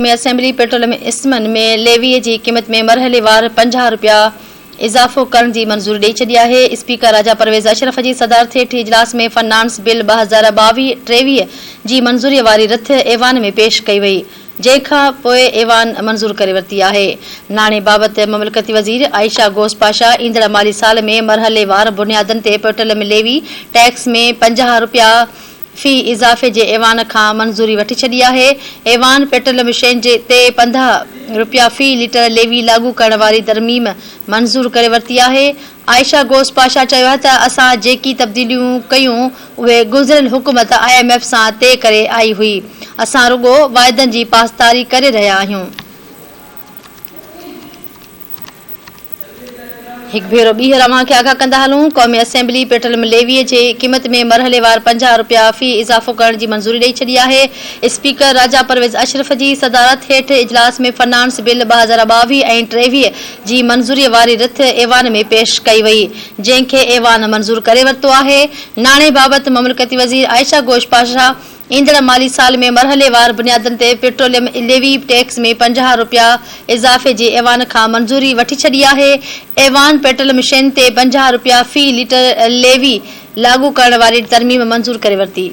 قومي assembly petroleum اسمن ۾ levy جي قيمت ۾ مرحليوار 50 رپيا اضافو ڪرڻ جي منظوري ڏئي ڇڏي آهي. اسپيڪر راجا پرويز اشرف جي صدارت هيٺ اجلاس ۾ فنانس بل 2022 23 جي منظوري واري رٿ ايوان ۾ پيش ڪئي وئي جنهن کان پوء ايوان منظور ڪري ورتي آهي. ناڻي بابت مملڪتي وزير عائشه غوث پاشا ايندڙ مالي سال ۾ مرحليوار بنيادن تي پيٽروليم ليوي ٽيڪس ۾ 50 رپيا في اضافي جي ايوان کان منظوري وٺي ڇڏي آهي. ايوان پيٽروليم شين جي تي 15 رپيا في ليٽر ليوي لاڳو ڪرڻ واري ترميم منظور ڪري ورتي آهي. عائشه غوث پاشا چيو آهي ته اسان جيڪي تبديليون ڪيون اهي گذريل حڪومت I M F سان طئي ڪري آئي هئي، اسان رڳو واعدن جي پاسداري ڪري رهيا آهيون. هڪ ڀيرو ٻيهر اوهان کي آگاهه ڪندا هلون، قومي اسيمبلي پيٽروليم ليوي جي قيمت ۾ مرحليوار 50 رپيا في اضافو ڪرڻ جي منظوري ڏئي ڇڏي آهي. اسپيڪر راجا پرويز اشرف جي صدارت هيٺ اجلاس ۾ فنانس بل 2022 ۽ 23 جي منظوري واري رٿ ايوان ۾ پيش ڪئي وئي، جنهن کي ايوان منظور ڪري ورتو آهي. ناڻي بابت مملڪتي وزير عائشه گوش پاشا ايندڙ مالي سال ۾ مرحليوار بنيادن تي پيٽروليم ليوي ٽيڪس ۾ 50 رپيا اضافي جي ايوان کان منظوري وٺي ڇڏي آهي. ايوان پيٽروليم شين تي 50 رپيا في ليٽر ليوي لاڳو ڪرڻ واري ترميم منظور ڪري ورتي.